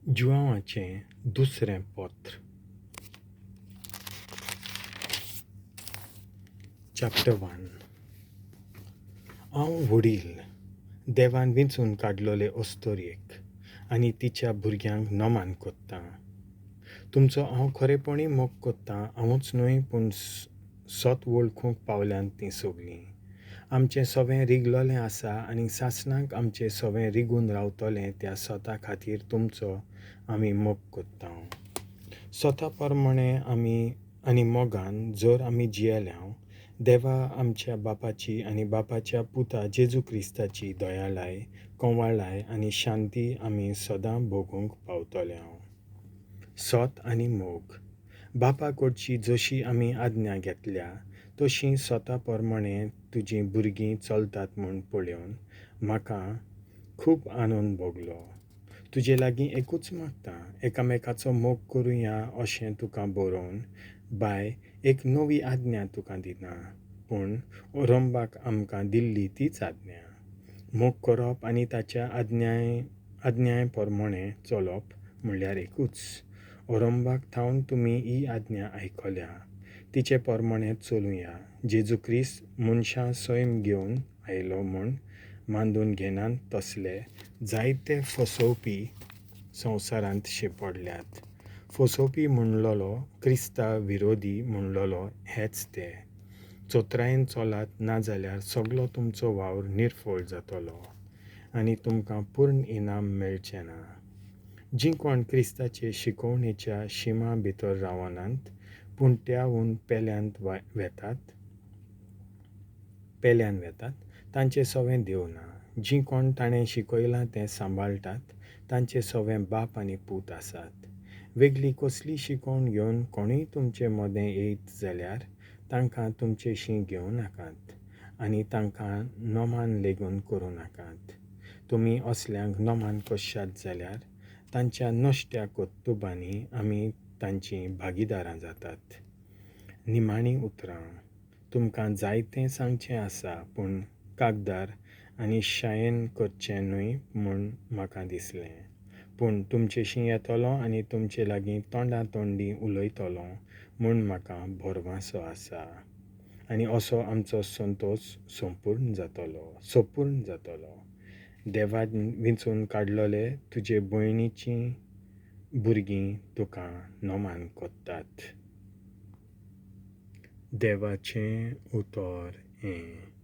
जुआंवाचें दुसरें पत्र. चॅप्टर 1. हांव व्हडील देवान विंचून काडलोले अस्तोरयेक आनी तिच्या भुरग्यांक नमान कोत्तां. तुमचो हांव खरेपणी मोग कोत्तां, हांवूच न्हय पूण सत वळखूंक पावल्यांत तीं सगलीं. आमचें सवें रिगलोलें आसा आनी सासणाक आमचें सवें रिगून रावतलें त्या सता खातीर तुमचो आमी मोग कोत्तां. सता प्रमाणें आमी आनी मोगान जर आमी जियेल्या, देवा आमच्या बापाची आनी बापाच्या पुता जेजू क्रिस्ताची दयाळाय, कंवाळाय आनी शांती आमी सदां भोगूंक पावतले. सत आनी मोग. बापा कडची जशी आमी आज्ञा घेतल्या तशी सता प्रमाणें तुजीं भुरगीं चलतात म्हूण पळोवन म्हाका खूब आनंद भोगलो. तुजे लागीं एकूच मागता, एकामेकाचो मोग करुया अशें तुका बरोवन बाय एक नवी आज्ञा तुका दिना, पूण ओरंबाक आमकां दिल्ली तीच आज्ञा. मोग करप आनी ताच्या आज्ञाय प्रमाणें चलप म्हणल्यार एकूच. ओरंबाक थावन तुमी ही आज्ञा आयकल्या, तिचे प्रमाणें चलुया. जेजू क्रिस्त मनशां सैम घेवन आयलो म्हूण मानून घेनात तसले जायते फसोवपी संवसारांत शिंपडल्यात. फसोवपी म्हणलोलो क्रिस्ता विरोधी म्हणलोलो हेच ते. चोत्रायेन चलात, नाजाल्यार सगलो तुमचो वावर निर्फळ जातलो आनी तुमकां पूर्ण इनाम मेळचें ना. जीं कोण क्रिस्ताचे शिकोवणेच्या शिमा भितर रावनात पूण त्याहून पेल्यान वेतात तांचें सवें देव ना. जीं कोण ताणें शिकयलां तें सांबाळटात तांचें सवें बाप आनी पूत आसात. वेगळी कसली शिकोवण घेवन कोणूय तुमचे मदें येयत जाल्यार तांकां तुमचेशी घेवं नाकात आनी तांकां नमान लेगून करूं नाकात. तुमी असल्यांक नमान करशात जाल्यार तांच्या नश्ट्या कर्तुबांनी आमी तांचीं भागीदारां जातात. निमाणीं उतरां. तुमकां जायतें सांगचें आसा पूण कागदार आनी शायेन करचें न्हय म्हूण म्हाका दिसलें. पूण तुमचेशी येतलो आनी तुमचे लागीं तोंडा तोंडी उलयतलो म्हूण म्हाका भरवासो आसा आनी असो आमचो संतोश संपूर्ण जातलो. देवान विंचून काडलोले तुजे भयणीचीं भुरगीं तुका नमान कोत्तात. देवाचें उतर हें.